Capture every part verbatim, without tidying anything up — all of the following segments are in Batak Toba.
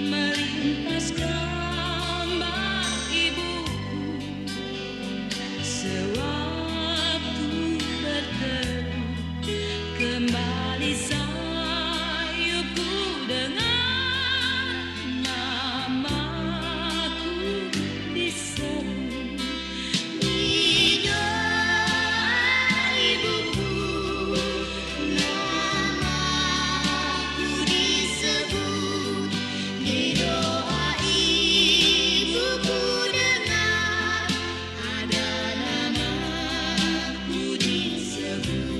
Melintas gambar ibuku sewaktu bertemu, kembali sayupku dengan namaku disebut. Di doa ibuku, namaku disebut. Di doa ibuku dengar, ada namaku disebut.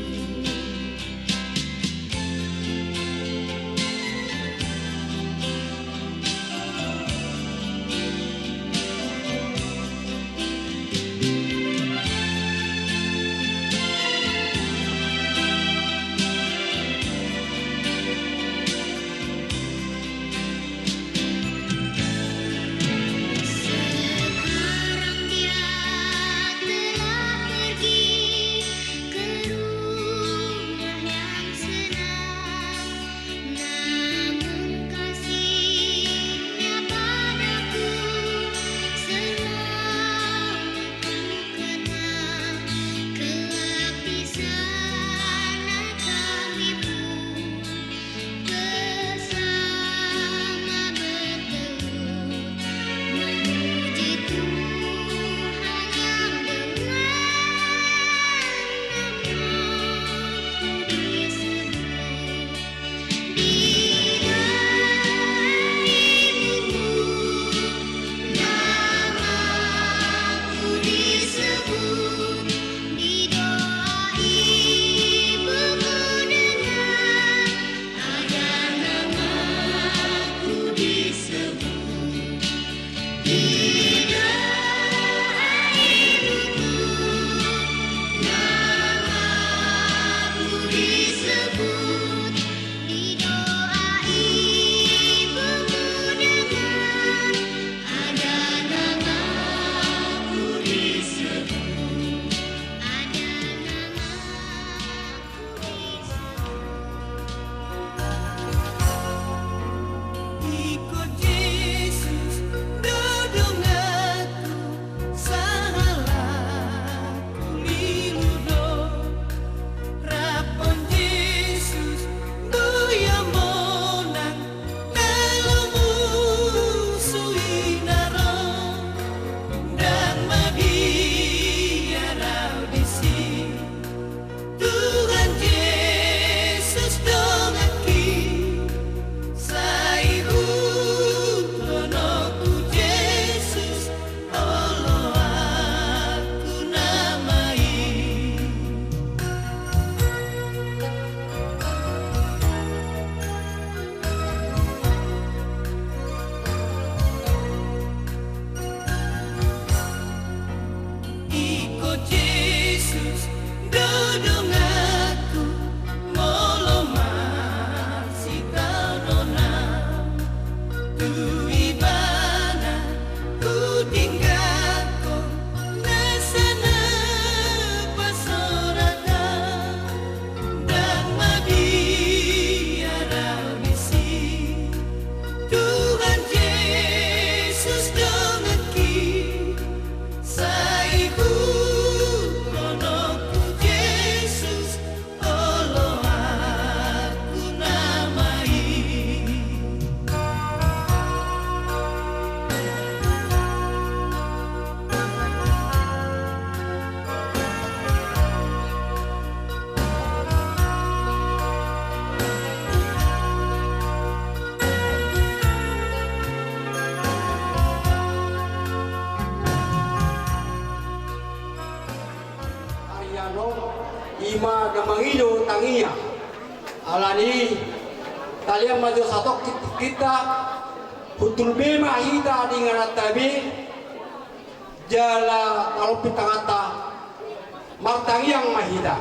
Sekarang dia telah pergi ke rumah yang senang. Namun kasihnya padaku selalu ku kenang. Kelak di sana kami pun bersama berteduh, memuji Tuhan yang dengan namaku disebut. Di doa ibuku, namaku disebut. Di doa ibuku dengar, ada namaku disebut. Di doa ibuku, namaku disebut. Di doa ibuku dengar, ada namaku disebut. Ada nama Iko Jesus do donganku, sahalakku lilu do. Rap on Jesus do ia monang, molo musu i na ro. Ndang mabiar au disi. Tuhan Jesus donganki, sai huhononku Jesus, oloanku nama i. Iko Jesus do donganku, molo marsitaonon au, tu Ibana hutinggalhon nasa na pasoratan. Ndang mabiar au disi, Tuhan Jesus donganki, sai huhononku Jesus, oloanku nama i. Arianon ima na mangido tangiang. Alani i, talian ma jo satongkin tingkinta, hundul be ma hita di ingananta be, jala talompit tanganta, martangiang ma hita.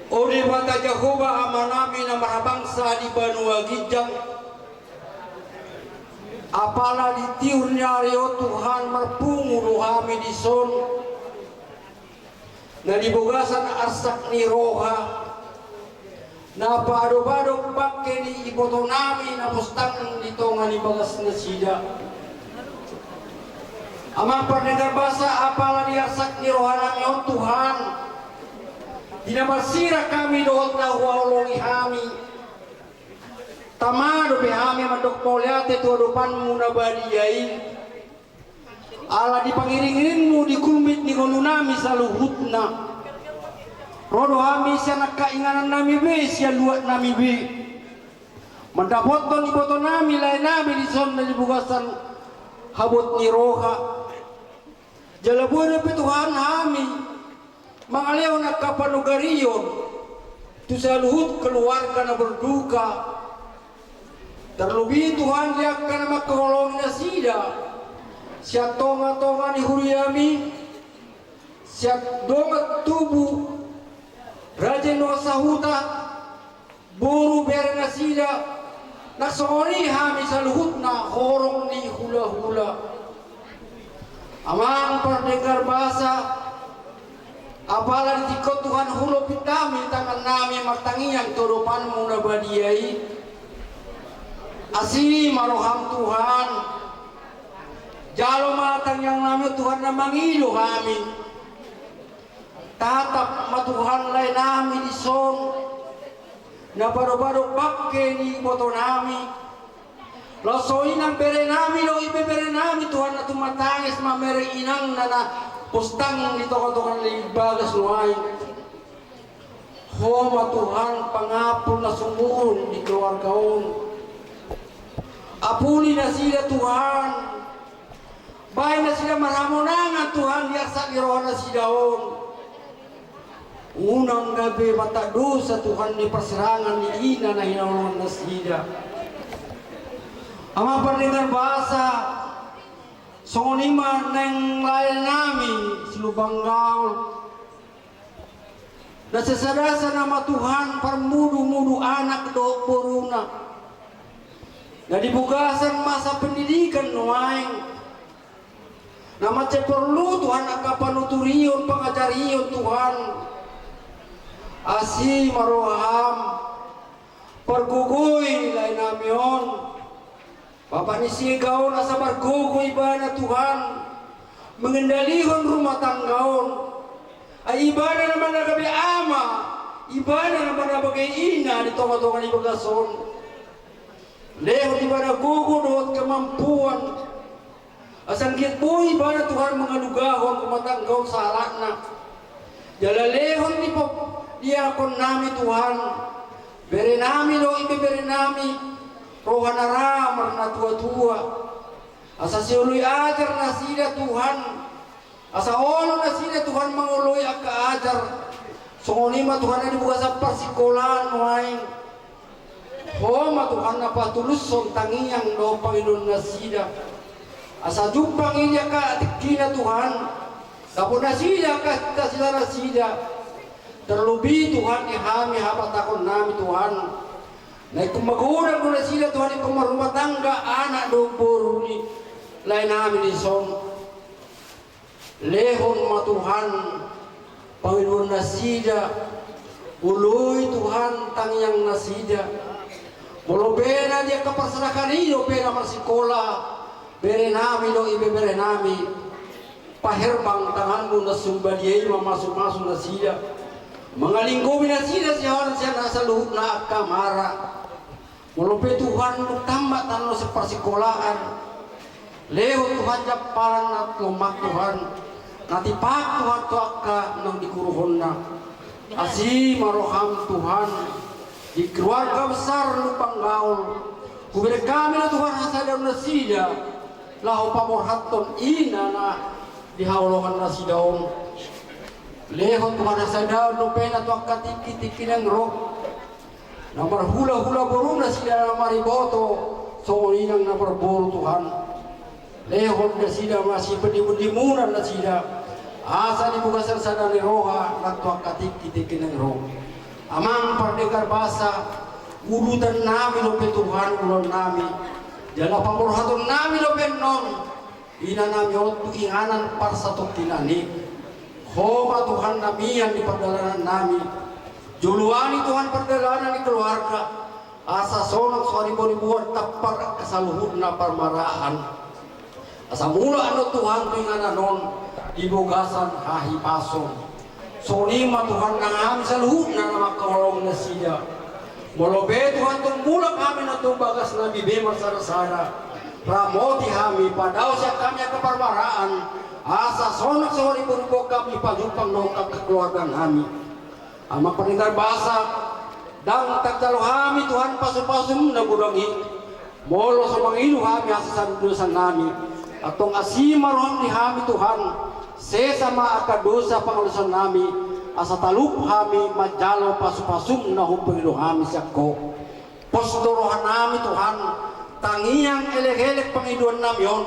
O Debata Jahowa Amanami na marhabangsa di banua ginjang, apala di tiur ni ari on Tuhan marpungu do hami dison, na di bagasan arsak ni roha, Na paadop-adop bangke ni ibotonami na postang di tonga ni bagasnasida. Amang pardengar basa, apala di arsak ni rohanami on Tuhan, di na marsirang hami dohot na huhaholongi hami, tama dope hami mandok mauliate tu adopanmu na badia i. Ala di pangiring-iringmu di kulmit ni ngolunami saluhutna, ro do hami sian angka inganannami be, sian luatnami be, mandapothon ibotonami, laenami dison na di bagasan habot ni roha. Jala boi dope Tuhan hami mangalehon angka panogarion tu saluhut keluarga na berduka. Tarlobi Tuhan di angka na manghaholongi nasida sian tonga-tonga ni huriami, sian dongan tubu, raja ni dongan sahuta, boru, berenasida, nang songon i hami saluhutna horong ni hula-hula. Amang pardengar basa, apala di tingki on Tuhan, hulompit hami tangannami martangiang tu adopanmu na badia i. Asi ma roham Tuhan. Jalo ma tangiangnami on Tuhan na mangido hami. Tatap ma Tuhan laenami dison, na paadop-adop bangke ni ibotonami. Laos songon i nang berenami dohot ibeberenami Tuhan, na tumatangis mamereng inangna na postang di tonga-tonga ni bagas nuaeng. Ho ma Tuhan pangampul na sumurung di keluarga on. Apuli nasida Tuhan. Baen nasida marhamonangan Tuhan di arsak ni rohanasida on. Unang gabe mardosa Tuhan di parsirangan ni ina na hinaholongannasida. Amang pardengar basa, songon i ma nang laenami Silumbang Gaol. Na sisada-sada ma Tuhan parmudu-mudu anak dohot boruna, na di bagasan masa pendidikan nuaeng, na mansai porlu Tuhan angka panuturion, pangajarion Tuhan. Asi ma roham, pargogoi laenami on. Bapak ni Siega on asa margogo ibana Tuhan mengendalihon rumah tangga on. Ai ibana nama na gabe ama, ibana nama na gabe ina di tonga-tonga ni bagas on. Lehon ibana gogo dohot kemampuan. Asa anggiat boi ibana Tuhan mangalugahon rumah tangga on sahalakna. Jala lehon di pop-, diakonnami Tuhan, berenami dohot ibeberenami, roha na ra marnatua-tua. Asa sioloi ajar nasida Tuhan, asa olo nasida Tuhan mangoloi angka ajar. Songon i ma Tuhan na di bagasan parsikolaan nuaeng. Ho ma Tuhan na patulushon tangiang dohot pangidoannasida. Asa jumpang i di angka tingkina Tuhan. Dapot nasida angka cita-citanasida. Terlebih Tuhan di hami habatahonnami Tuhan. Na ingkon magodang do nasida Tuhan, ingkon marrumah tangga anak dohot boru ni laenami dison. Lehon ma Tuhan pangidoannasida, oloi Tuhan tangiangnasida. Molo pe na di angka parserahan i dope na marsikola berenami dohot ibeberenami, paherbang tanganmu na sumbadia i mamasu-masu nasida, mangalinggomi nasida sian saluhutna angka mara. Molo pe Tuhan dung tammat na nasa parsikolaan, lehon Tuhan jampalan na lomak Tuhan, na tipak Tuhan tu angka naung diguruhonna. Asi ma roham Tuhan di keluarga besar Lumban Gaol. Hubereng hami do Tuhan hasadaonnasida laho paborhathon ina na di haholongannasida on. Lehon Tuhan hasadaon dope na tu angka tingki-tingki naeng ro. Na marhula-hula borunasida na mariboto songon i nang na marboru Tuhan. Lehon nasida ma sipendimun-dimunan nasida, asa di bagasan sada ni roha na tu angka tingki-tingki naeng ro. Amang pardengar basa, udutannami dope Tuhan ulaonnami, jala paborhatonnami dope annon inanami on tu inganan parsatongkinan i. Ho ma Tuhan na mian di pardalanannami. Joloani Tuhan pardalanan ni keluarga, asa sonang so haribo-riboan tampar angka saluhutna parmaraan. Asa mulak annon Tuhan tu inganan on di bagasan hahipason. Songon i ma Tuhan nang hami saluhutna na mangkaholongi nasida. Molo pe Tuhan tung mulak hami na tu bagas na bibe marsara-sara, ramoti hami, padao sian hami angka parmaraan, asa sonang so haribo-riboan hami pajumpang dohot angka keluarga nami. Amang Parninta Basa, ndang tajalo hami Tuhan pasu-pasum na godang i, molo so mangido hami hasesaan dosa nami. Antong asi ma roham di hami Tuhan, sesa ma angka dosa pangalusan nami, asa talup hami manjalo pasu-pasum na hupangido hami sian Ho. Pos do roha nami Tuhan, tangiang elek-elek pangidoan nami on,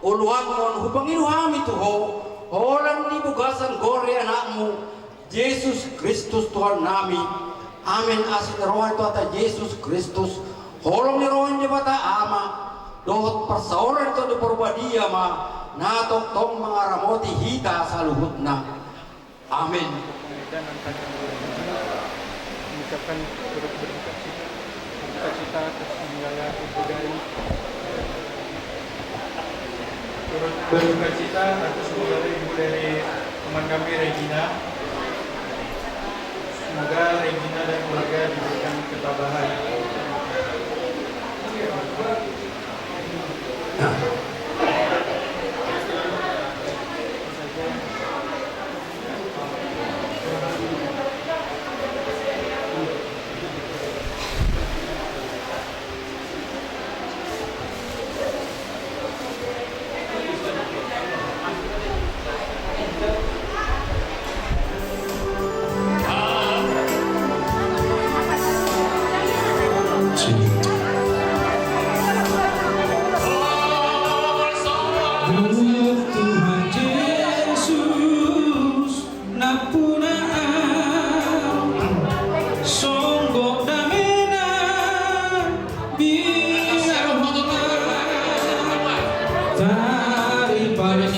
oloan on hupangido hami tu Ho, holan di bagasan goar ni Anakmu, Jesus Kristus Tuhan nami. Amen. Asi ni roha ni Tuhanta Jesus Kristus, holong ni roha ni Debata Ama, dohot parsaoran ni Tondi Parbadia ma na tongtong mangaramoti hita saluhutna. Amen. Dan angkat mengucapkan turut berduka cita, berduka cita atas meninggalnya Ibu dari, turut berduka cita atas meninggalnya Ibu dari teman kami, Regina. Semoga Regina dan keluarga diberikan ketabahan. Tuhan Jesus, nampuna au, songgop damena, biar ma taripari.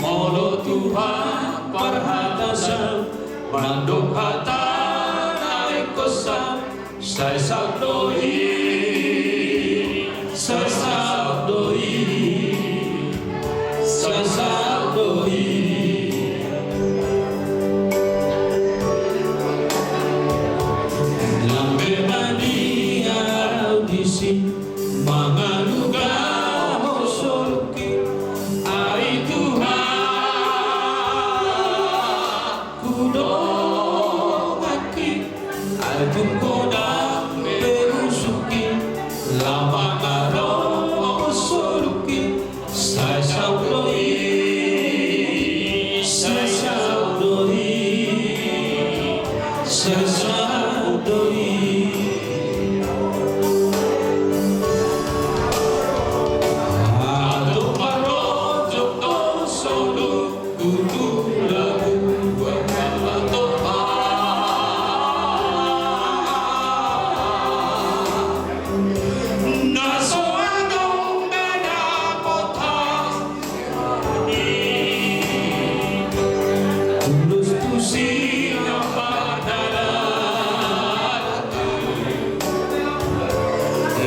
Molo Tuhan parhatasan, mandok hata na ingkon saut, sai saut do i, sai saut do i, sai saut do i. Lam pe ma nian au disi, mangalugahon soluki, ai Tuhan hudongaki, ai tung godang pe rusuki, lam mangalugahon soluki, sai saut do i, sai saut do i, sai saut do i. Adong parrojok do solu, tutu lagu buat ala topa. Na so adong be dapotan, tulus tusi na pardalan.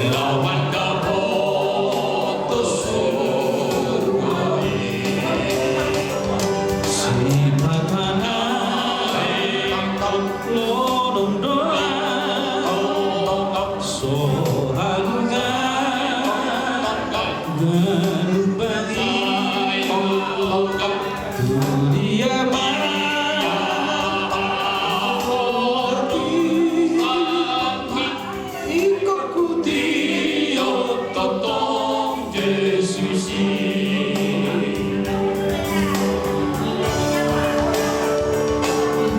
Laho mandapothon surgo i. Sipata na lolong do au, so haluga ganup bagi. Tu dia ma ingkon hutio tongtong Jesus i.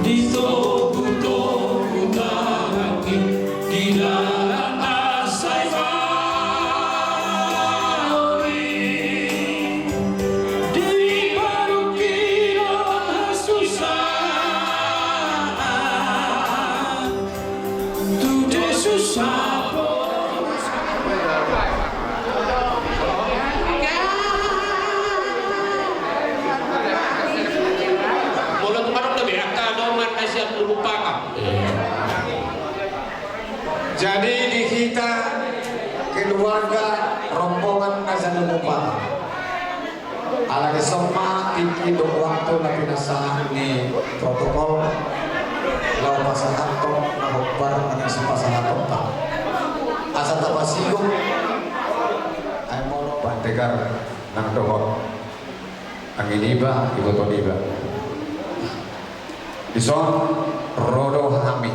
Di togutogu tanganki, di dalan na sai mauri, di parungkilon hasusaan, tu Jesus sapo. Molo tung adong dope angka dongan na sian Lubuk Pakam. Jadi di hita keluarga rombongan na sian Lubuk Pakam, ala ni son ma tingki dohot waktu na pinasahat ni protokol, laho pasahathon na hombar na sipasahatonta. Asa tapasigop, ai molo Pak Tegar nang dohot anggi niba, iboto niba. Dison ro do hami,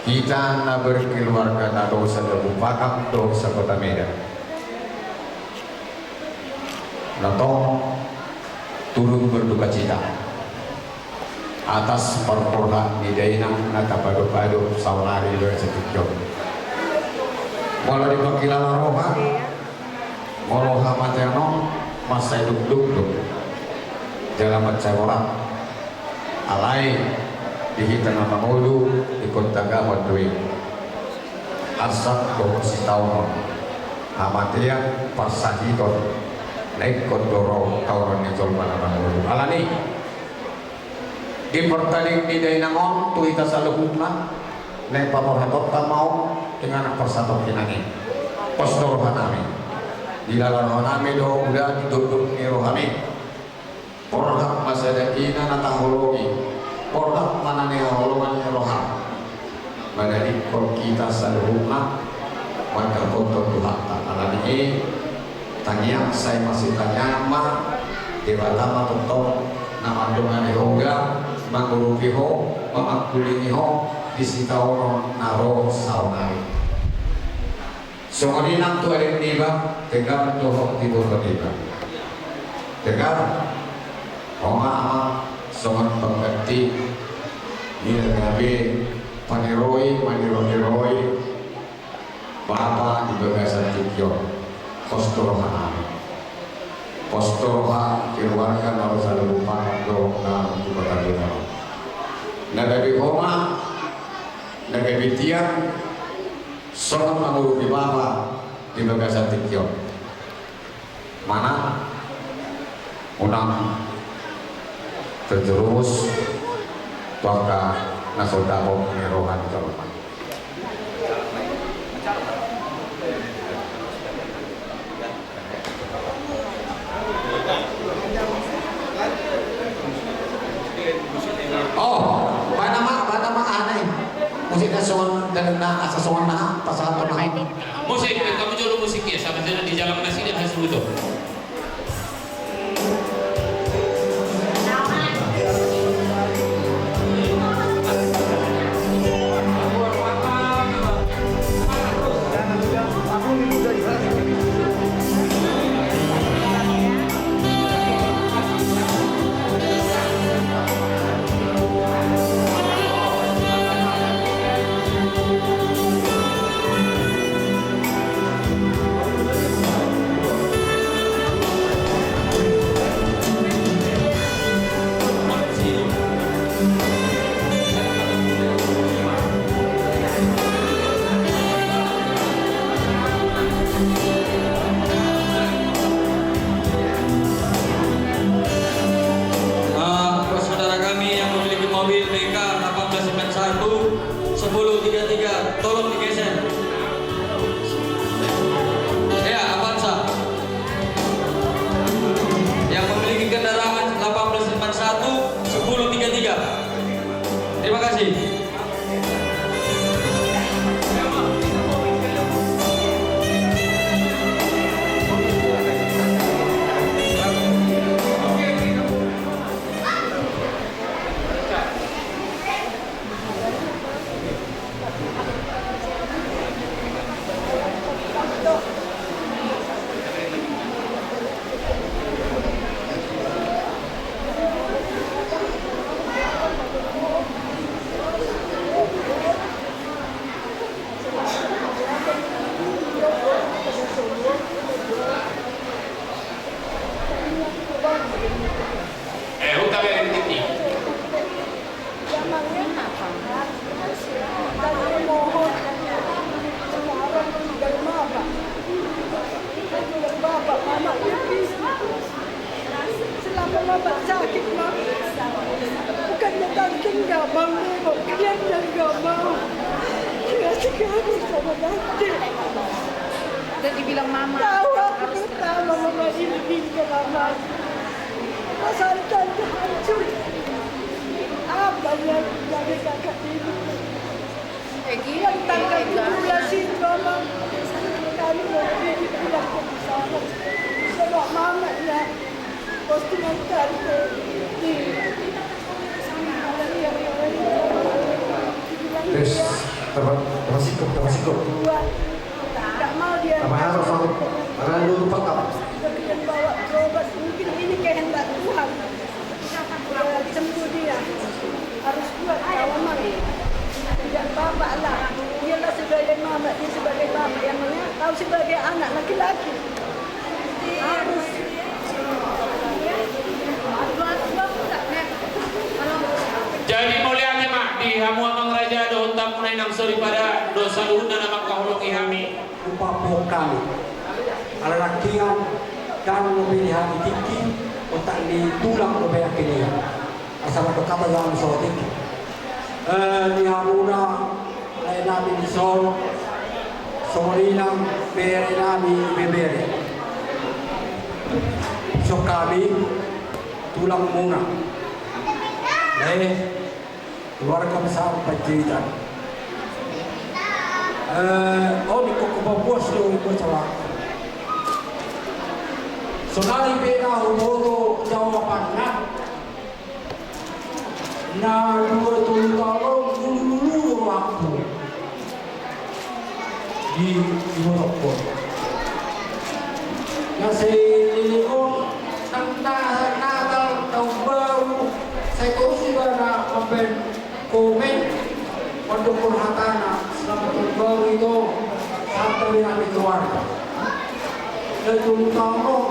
hita na berkeluarga na dua sa-Lubuk Pakam dohot sa-Kota Medan, na tong turut berduka cita atas parpora ni dainang na tapadopadop saonari di bagasan tingki on. Molo dipangkilala roha, molo hamatean on mansai dungdung do jala mansai horas. Alai di hita na mangolu ingkon tagamon do i. Arsak dohot sitaonon, hamatean parsahiton na ingkon do ro taonon ni jolma na mangolu. Alani i, di partading ni dainang on tu hita saluhutna, naeng paborhatonta ma on tu inganan parsatonhinan i. Pos do rohanami, dilala rohanami do uda di dokdok ni rohami. Borhat ma sada ina na taholongi, borhat ma na nihaholongan ni roha. Manadingkon hita saluhutna mandapothon Tuhanta. Alani i, tangiang sai masitangiangan ma, Debata ma tongtong na mandongani ho, uda mangurupi ho, mamangkulingi ho di sitaonon na ro saonari. Songon i nang tu ading niba Tegar dohot iboto niba. Tegar, ho ma amang songon pangganti ni na gabe paniroi, maniroi-niroi bapa di bagasan tingki on. Pos do rohanami, pos do roha keluarga na ro sa-Lubuk Pakam dohot na ro tu Kota Medan on. Na gabe ho ma na gabe tiang songon mangurupi bapa di bagasan tingki on. Manang Unang terjerumus tu angka na so dapot ni roha ni jolma. Oh, bana ma, bana ma aha i. Musik na songon, dan na asa songon na pasahat na. Musik, kamu jolo musik ya, sama dengan di jalan nasi dia harus betul. Ah, buat saudara kami yang memiliki mobil B K delapan belas sembilan satu, sepuluh tiga tiga, tolong digeser. Ya, Avanza. Yang memiliki kendaraan delapan belas sembilan satu, sepuluh tiga tiga. Terima kasih. Eh, huta bere di sini. Selama mama sakit, Ma, bukannya Tante nggak mau nengok, kliennya nggak mau. Dikasih kami sama Tante. Dan dibilang mama. Tahu aku pertama mama ini pinjam mama. Perasaan Tante hancur. Apa yang jadi kakak ini? Yang tanggal tujuh belas itu, Mama, kami mau pergi pulang ke sana. Sebab Mama ya, postingan Tante di. Terus, terima, terima kasih, terima kasih. Dua. Nggak mau dia. Apa harus aku? Karena lu lupa apa? Dia bilang bawa berobat, mungkin ini kehendak Tuhan. Dia sembuh dia. Harus kuat, kau, Mama. Tidak apa-apa lah. Dialah sebagai mama, dia sebagai bapak yang mengurus. Kau sebagai anak laki-laki. Harus. Jadi mauliate ma di hamu amang raja dohot tamuna inang soripada dohot saluhutna na mangkaholongi hami. Upa pohon kami. Ala nangkiningan, dang dope di hami tingki, otak ni tulang dope angka i. Asa mandok hata jala saotik. Eh, di hamuna, lae nami dison, songon i nang bere nami ibebere. Dison hami, tulang muna. Lae, keluarga besar Panjaitan. Eh, on ingkon hupaboas do i bocah. Sonari pe na huboto jawabanna. Na dua tolu taon on, lulu-lulu rohangku. Di, di botokkon. Na saleleng on, nang na, Natal, Taon Baru, sai torus ibana mambaen komen, mandokkon hatana, selamat Tahun Baru ito, sahat ma di hami keluarga. Na tolu taon on,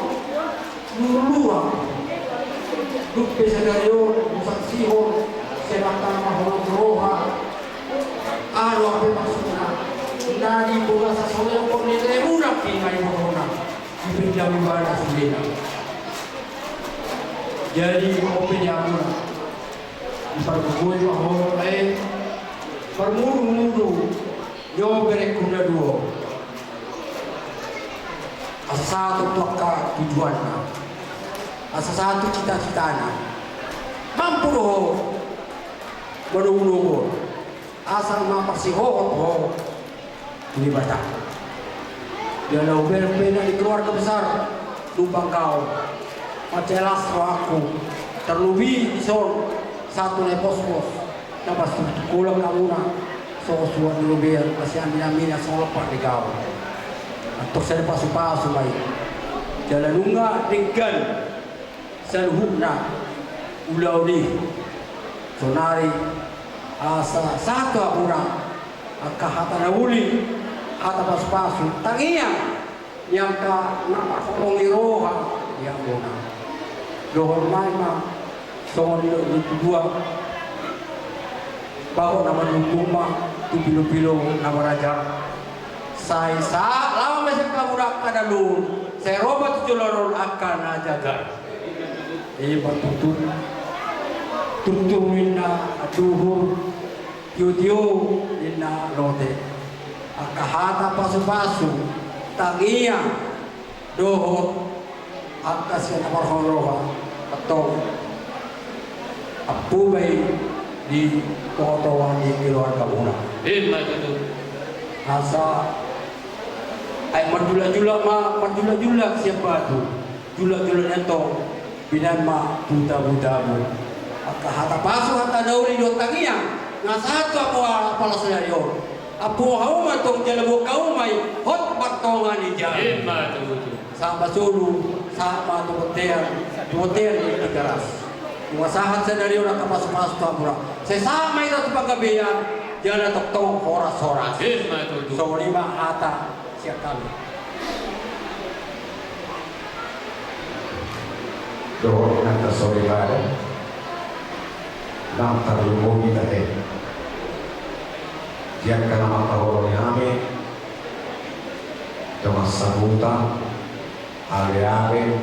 lulu roha. Dung pe sadari on, husaksihon, sai tama holong roha. Aha do hape maksudna? Na di bolas sasongon on, nilai muna pe na ibotona. Dipendam ibana sudena. Jadi on pe di hamuna, dipargogoi ma ho lae, parmudumudu ni ho berengku na dua on. Asa sahat tu angka tujuanna, asa sahat tu cita-citana. Mampu do ho manogunogu on. Asal ma parsihohot ho tu Debata. Jala hubereng pe na di keluarga besar Lumban Gaol. Mansai las rohangku, tarlumobi dison sahat tu na pospos na pastukkol hamuna, songon suan ni robean, masiamin-aminan songon lompat ni gaol. Antong sai pasu-pasu ma i. Jala nunga denggan saluhutna ulaon i. Saonari asa sahat tu hamuna angka hata na uli, hata pasu-pasu, tangiang ni angka na marholong ni roha di hamuna. Dohot ma i ma songon nidok ni natuatua: Bagot na manungkun ma tu pilopilo na marajar. Sai sahat laho ma sian hamuna angka na luhut, sai ro ma tu joloan on angka na jagar. I ma tutu. Turtur ninna anduhur, tiotio ninna lote. Angka hata pasu-pasu, tangiang dohot angka sian na marholong roha, antong ampuba i di tongatonga ni keluargamuna. I ma tutu. Asa ai marjulak-julak ma, marjulak-julak sian batu, julak-julak ni antong binahen ma tu tabu-tabu. Angka hata pasu, hata na uli dohot tangiang na sahat tu hamu apala sadari on, ampuhon hamu ma antong jala boan hamu ma i hot martonga ni jabu. I ma tutu. Sahat ma solu, sahat ma tu bontean, tu bontean ni Tigaras. Nunga sahat sadari on angka pasu-pasu tu hamuna. Sai sahat ma hita tu panggabean, jala tongtong horas-horas. I ma tutu. Songon i ma hata sian hami. Dohot nang tarsongon i ma, nang tarlumobi tahe di angka na mangkaholongi hami, dongan sahuta, aleale,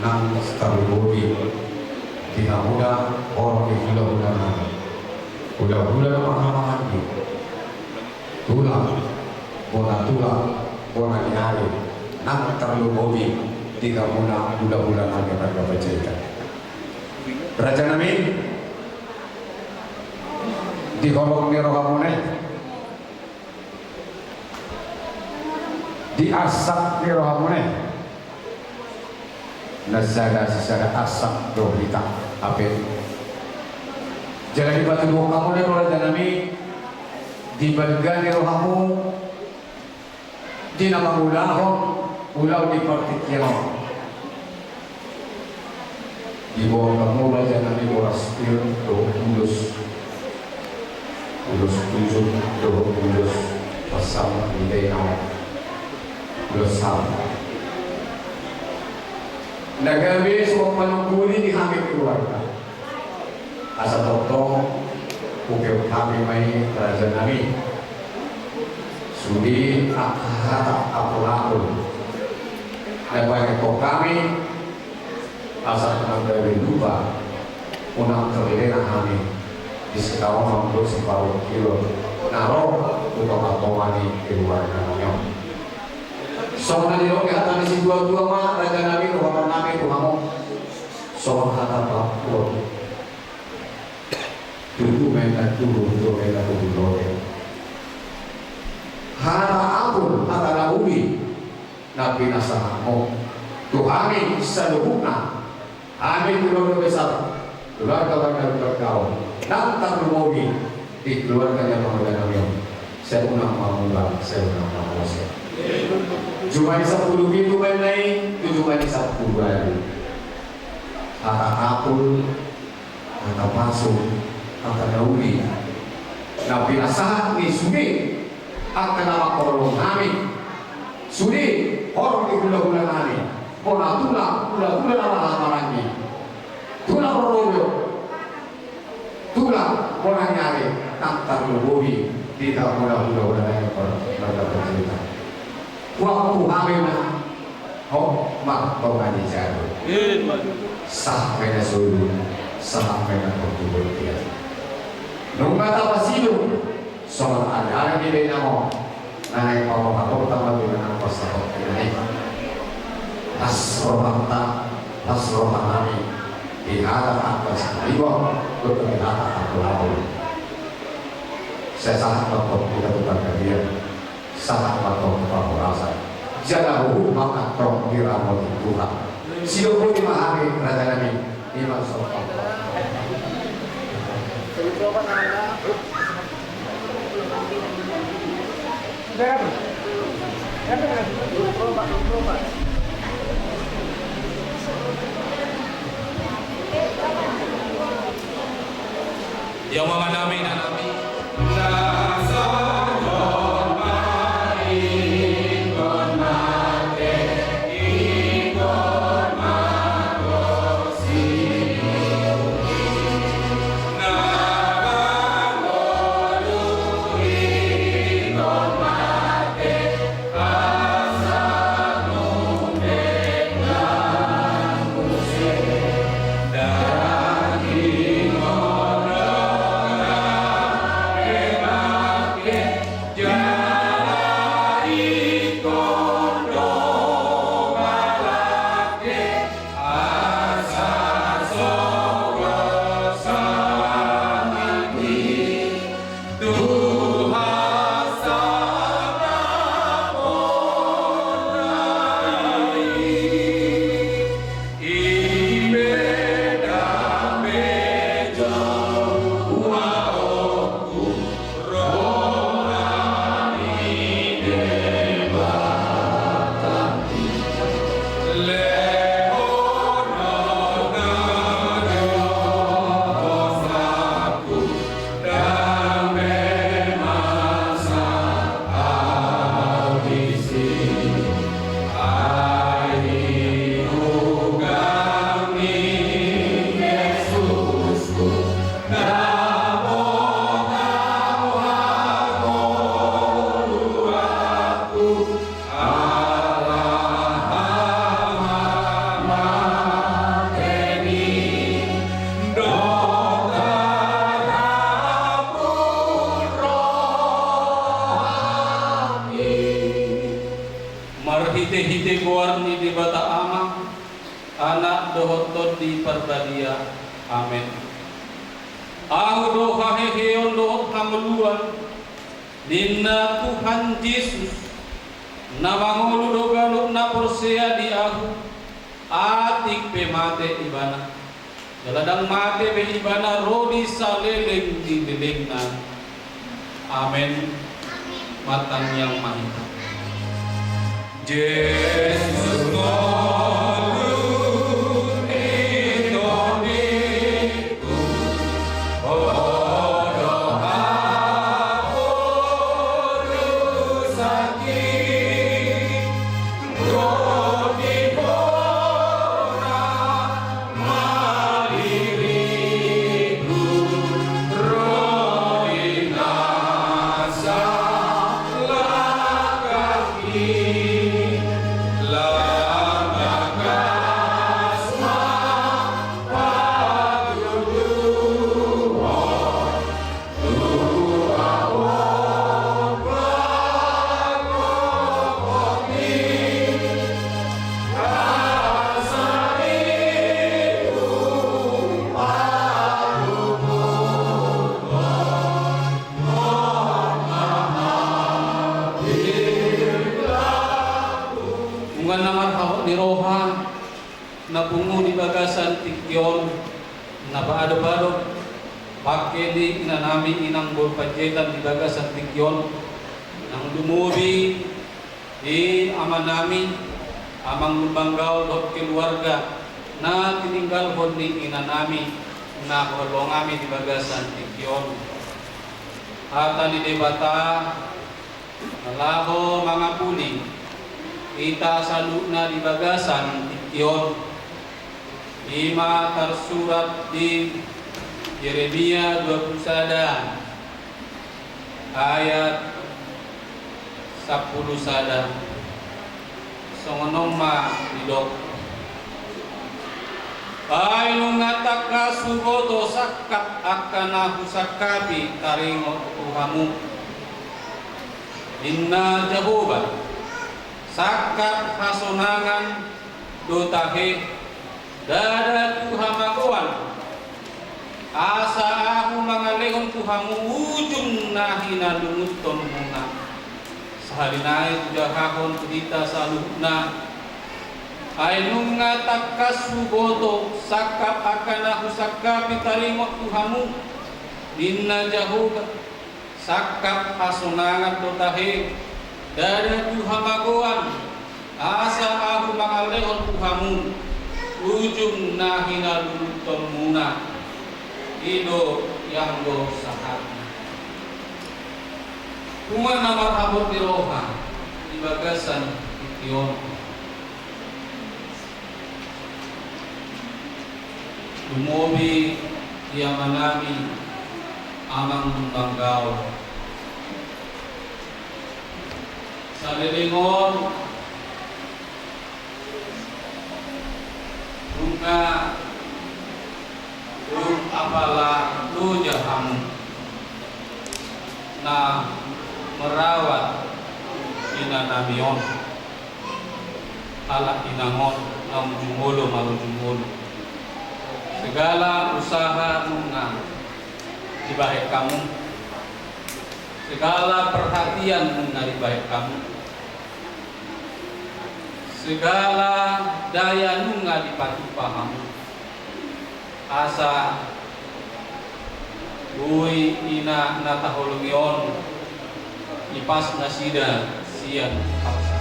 nang tarlumobi di hamuna horong ni hulahula nami, hulahula na marhahamaranggi, tulang, bona tulang, bona ni ari, nang tarlumobi di hamuna hulahula nami marga Panjaitan. Raja nami, di holong ni rohamuna i, di arsak ni rohamuna i, na sada sisada arsak do hita, hape jala dipatuduhon hamu do, raja nami, di balga ni rohamu, di na mangulahon ulaon di partingkian on. Diboan hamu, raja nami, boras pir dohot ulos, ulos tujung dohot ulos pasambat ni dainang, ulos salam. Na gabe songon panungkun di hami keluarga. Asa tongtong hupehon hami ma i, raja nami, sude angka hata apul-apul na paingothon hami, asa unang gabe lupa, unang terlena hami di sitaonon dohot siparuhon kilon na ro tu tongatonga ni keluarga nami on. Songon na nidok ni hata ni situatua ma, raja nami, dohonon nami tu hamu songon hata pangapulon: Tutu ma inna tubu, tubu ma inna tubu lote. Hata apul, hata na uli na pinasahatmu tu hami saluhutna, hami keluarga besar, keluarga Wanda Lumban Gaol, nang tarlumobi di keluarga ni amang raja nami on, sai unang mangula, sai unang mangose. Jumadi sampulu pitu ma inna i tu jumadi sampulu ualu. Hata apul, hata pasu, hata na uli na pinasahat ni sude angka na mangkaholongi hami, sude horong ni hulahula nami, bona tulang, hulahula na marhahamaranggi, tulang rorobot, tulang bona ni ari, nang tarlumobi di hamuna hulahula nami marga Panjaitan. Huampu hami ma hot martonga ni jabu. Sahat ma i na solu, sahat ma i na portibi on. Nunga tapasidung songon ari-ari ni dainang on, na naeng pamohatonta ma tu inang parsahut i. Las rohanta, las rohanami di hata angka sariba, dohot di hata angka laho. Sai sahat ma tong hita tu panggabean, sahat ma tong tu parhorasan. Jala huhut ma tong diramoti Tuhan. Sidok boti ma hami, rajanami, ima sopa. Ia ma manami nanami. Marhite-hite goar ni Debata Ama, Anak dohot Tondi Parbadia. Amen. Ahu do haheheon dohot hangoluan, ninna Tuhan Jesus, na mangolu do ganup na porsea di Ahu, atik pe mate ibana. Jala ndang mate be ibana ro di saleleng ni lelengna. Amen. Martangiang ma hita. Jesus, Nunga na marhabot ni roha na pungu di bagasan tingki on, na paadop-adop bangke ni inanami Inang Bor Panjaitan di bagasan tingki on, naung dumobi di amanami Amang Lumban Gaol dohot keluarga na tininggalhon ni inanami na holongnami di bagasan tingki on. Hata ni Debata, laho mangapuli hita saluhutna di bagasan tingki on. Ima tarsurat di Jeremia dua pulu sada ayat sampulu sada. Songon on ma didok. Ai nunga tangkas huboto sangkap angka na husangkapi taringot tu hamu, ninna Jahowa, sangkap hasonangan do tahe, ndada tu hamagoan, asa ahu mangalehon tu hamu ujung na hinalungunhonmuna. Sahali nai hujahahon tu hita saluhutna. Ai nunga tangkas huboto sangkap angka na husangkapi taringot tu hamu, ninna Jahowa, sangkap hasonangan do tahe, ndada tu hamagoan, asa ahu mangalehon tu hamu ujung na hinalungunhonmuna. I do i anggo sahatna. Punguan na marhabot ni roha di bagasan tingki on. Lumobi di amanami Amang Manggao. Saleleng on, nunga tung apala loja hamu na merawat inanami on. Halak inang on na ujung olo marujung olo. Segala usaha nunga dibahen hamu, segala perhatian nunga dibahen hamu, segala daya nunga dipatupa hamu. Asa boi ina na taholongi on ipas nasida sian hapsa.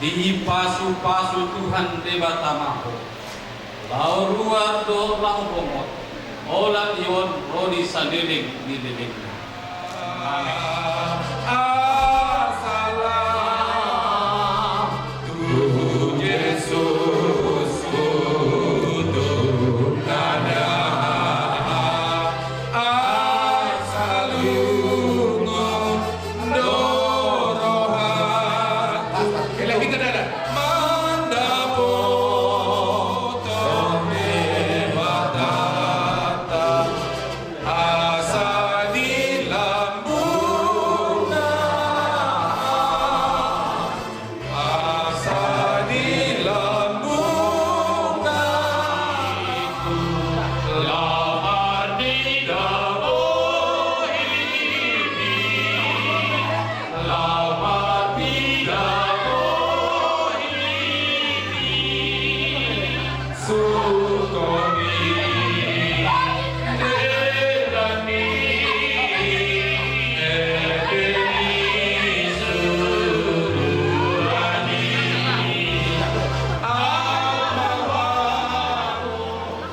Dipasupasu Tuhan Debata ma ho. Laho ruar dohot laho bongot, olat ni on ro di saleleng ni lelengna. Amen.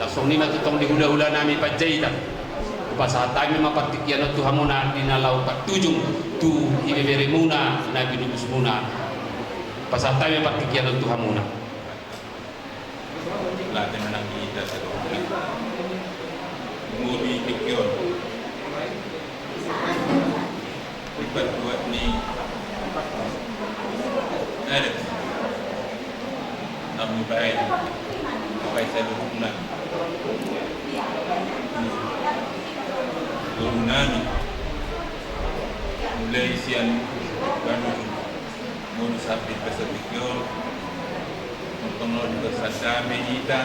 Laos songon i ma tongtong di hulahula nami Panjaitan. Hupasahat hami ma partingkian on tu hamuna di na laho patujung tu ibeberemuna na binobusmuna. Hupasahat hami ma partingkian on tu hamuna. Laten nang hita sadongan. Modi tingki on. Dipajuat ni Adat na mulahi, mulahi saluhutna. Boru nami, mulai sian Bandung, molo sampe pasahat tingki on, tongtong on bersama hita.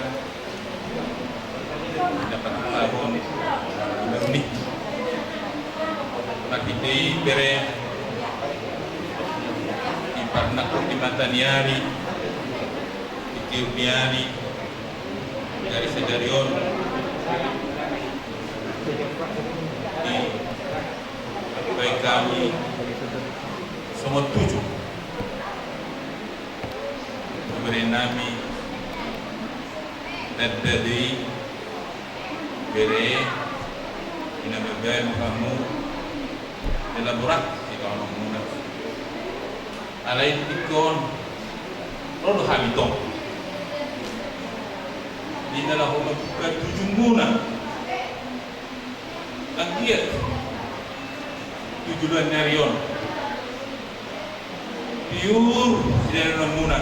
Dapat tahun baru ni. Marhite i bere, diparnangkok di mata ni ari, di tiur ni ari, dari sadari on, dibaen hami songon tujuh. Bere nami, tanda do i, bere, i na mambaen hamu, elaborat di kawan muna. Alai tingki on, ro do hami tong. Di na laho mambuka tujuh muna. Anggiat tu joloan ni ari on, tiur sidalanan muna,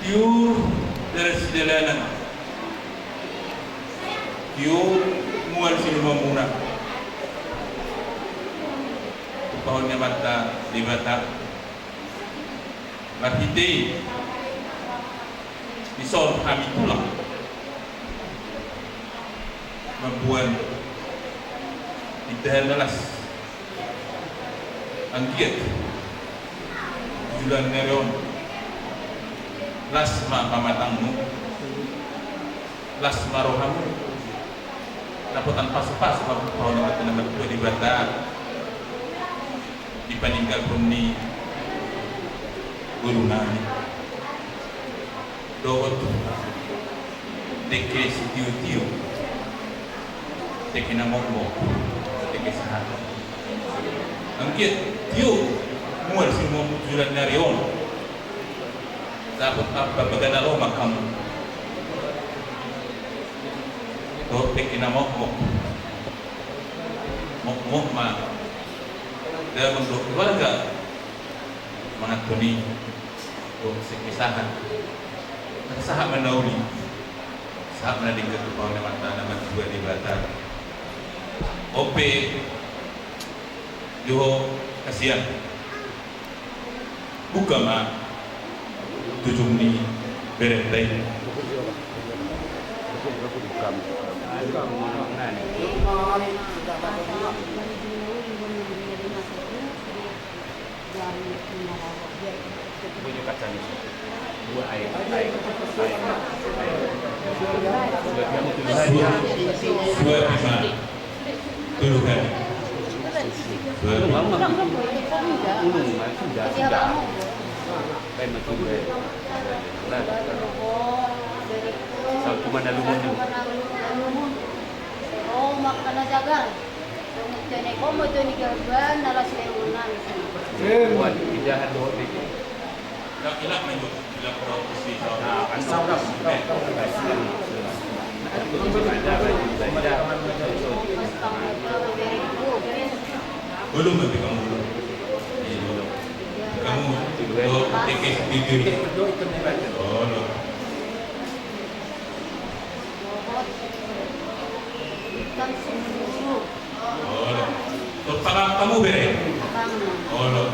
tiur dalan sidalanan, tiur mual sinuman muna. Tumpahon ni Amanta Debata. Marhite i, dison hami tulang mamboan indahan na las. Anggiat tu joloan ni ari on, las ma pamatangmu, las ma rohamu, dapotan pasupasu ma tu Amanta na martua Debata di paninggalhon ni boru nami. Dohot dengke sitiotio, dengke na mokmok, dengke sahat. Anggiat tio mual sinumanmu tu joloan ni ari on, dapot parbagana lomak hamu. Dohot dengke na mokmok, mokmok ma damang dohot keluarga, manganhon i dohot dengke sahat. Sahat ma na uli, sahat ma na denggan tu Amanta na martua Debata. On pe di ho hasian, buka ma tujuh ni berenta i. Suap i ma. Tolu kali. Suap i. Ulung ma sudah, sudah. Baik, ma sudah. Nah. Sau cuma na lumun tu. Oh, makana jagar. Tene komo tu ni gaban na las leungan. Buat indahan dohot itu. Belum, nanti kamu dulu. Kamu, oh, titik, titik. Oh, no. Ikan sumuru. Olo. Turpang hamu bere? Turpang. Olo.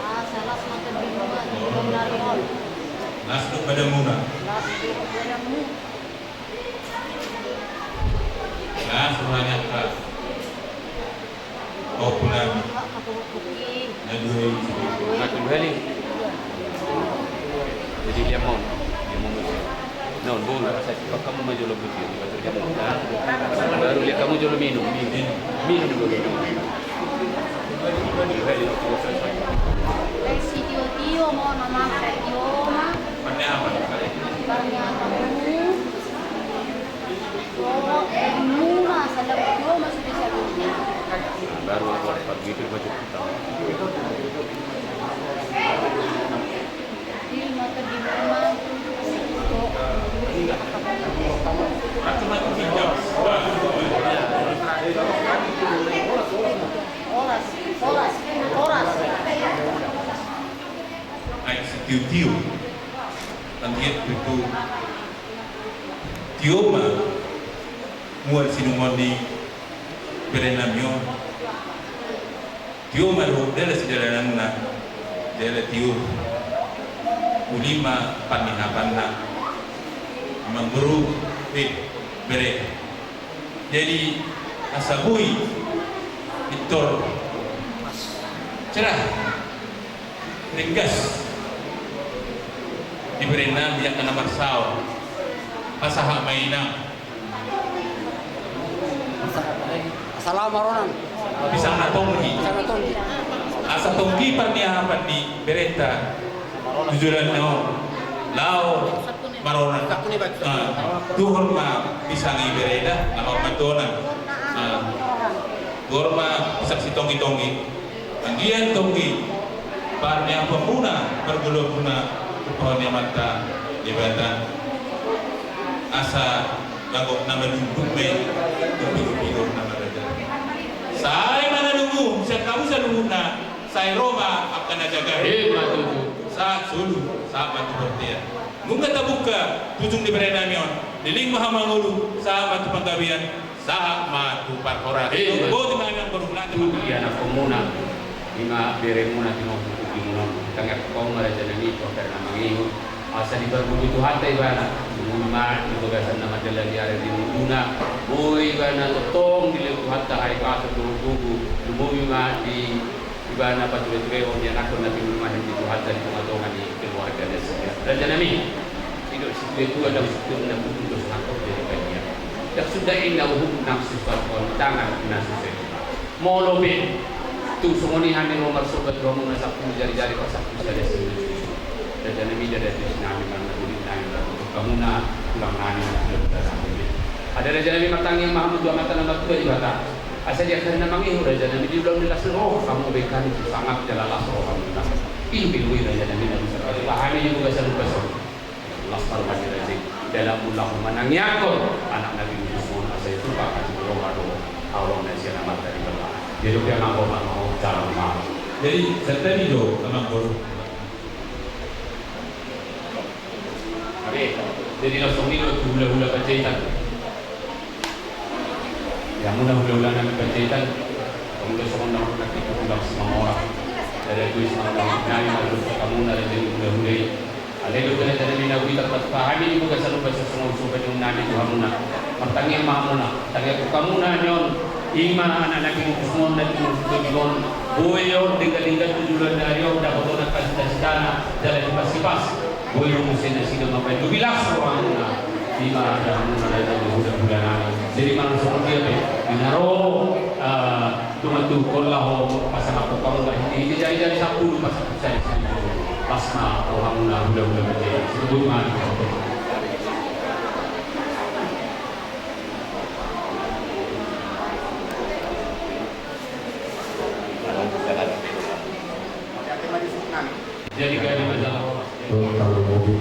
Ah, salas mata di rumah, olo. Di rumah. Las dohot badanmuna. Las dohot badanmu. Las rohana, Kak. Ompu nami. Na dua i. Na dua i. Jadi dia mau, dia mau musim. Non, bolu, saya cepat kamu maju lebih dia, baru dia mau. Baru dia kamu jolo minum, minum, minum dulu. Sitio-tio ma nama, sitio ma. Parnyamanmu. Baru aku dapat gitu, baca kita. Tio, tio. Anggiat tutu tio ma mual sinumon ni berenami on. Tio ma dohot jala sidalananna, jala tio uli ma pandihapanna. Amangboru, eh, bere. Jadi asa boi pintor cerah ringgas di berenami, angka na marsaor, pasahat ma inang. Asa laho maronan. Pisang na tonggi. Pisang na tonggi. Asa tonggi pandihapan ni berenta tu joloan on. Laho maronan. Ah, tuhor ma pisang i bereda, na mamatonan. Ah, tuhor ma pisang sitonggi-tonggi. Anggiat tonggi parniapanmuna, pargulomuna, tu parniapanta Debata. Asa gabe na manunduk ma i, tu piro-piro na maraja. Sai ma na lumobi sian hamu saluhutna, sai ro ma angka na jaga. Ima tutu. Sahat solu, sahat ma tu bontean. Nunga tabuka ujung ni berenami on, leleng ma hamu mangolu, sahat ma tu panggabean, sahat ma tu parhorasan. Ima. Boti ma hami angka na tubu di anakkonmuna, ima beremuna, tinogu tu tingmuna on. Tangiangkon ma rajanami tu angka na mangihut, asa dipargogoi Tuhanta ibana. Lumobi ma di bagasan na mandalani ari di minguna, boi ibana tongtong dilehon Tuhanta hahipason dohot gogo. Lumobi ma di ibana pature-turehon di anakkon na pinarmaen ni Tuhanta di tonga-tonga ni keluarga nasida. Rajanami, didok situa-tua, ndang situtu na bujur do sonang jadi bagian. Ndang suda inna uhum nang sisatuan tangan na susah. Molo pe tung songon i hami ro marsomba tu hamuna sampulu jari-jari, pasampulu jari. Rajanami, dada tu sinami, marna bulik nami, marna tu hamuna, tulang nami, na sudah berada. Ada rajanami, martangiang ma hamu tu Amanta na martua Debata. Asa di angka na mangihut rajanami, di ulaon ni las ni roha hamu, baen hami tu sangap jala las rohamuna. I do pe boi rajanami na bisa pahami di bagasan umpasa on. Las ma roha ni raja i, dalan mulamu manangiangkon anak na pinusmon, asa i tupa hatimu roha dohot haholongan sian Amanta Debata. Jadi oke, amang, ho ma, ho, jalan ma. Jadi santabi do, amang, boru. Oke, jadi langsung i do tu hula-hula Panjaitan. Ia muna hula-hula nami Panjaitan, hamu do songon na mardongan na pintu tulang Simamora. Jadi aku Simamora nami, mardongan hamuna raja ni hula-hula i. Alai do rajanami, na hita patupahami di bagasan umpasa songon so pajong nami tu hamuna. Martangiang ma hamuna, tangiangkon hamuna nion. Ima anak na pinusmon, na pinusmon, boi on denggan-denggan tu joloan ni ari on, dapotan angka cita-citana jala dipas-ipas. Boi do muse nasida mambaen lobi las rohamuna. Ima raja hamuna, raja ni hula-hula nami. Jadi manang songon dia pe, di na ro, eh, tumandangkon laho pasangaphon hamu, hiti-hiti jari-jari sampulu, pasampulu jari sampulu. Las ma rohamuna hula-hula Panjaitan. Sibut ma di. Jadi gari masalah. Songon na uli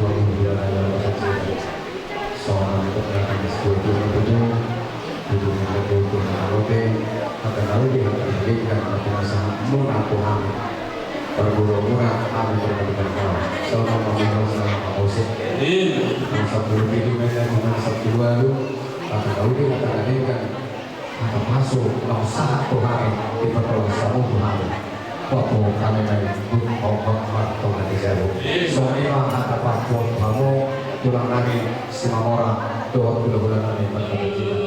hata na denggan, na pinasahatmuna tu hami. Pargulomuna hami mardongan. Songon na mamungka, songon na mangose. Sampulu pitu ma i, songon na sampulu ualu. Hata na uli, hata na denggan. Hata pasu, na sahat tu hami, dipartolhas hamu tu hami. Waktu hami na ikut ombak martonga di jabu. Songon i ma hata pamungka hamu, tulang nami Simamora, dohot hula-hula nami martonga di jabu.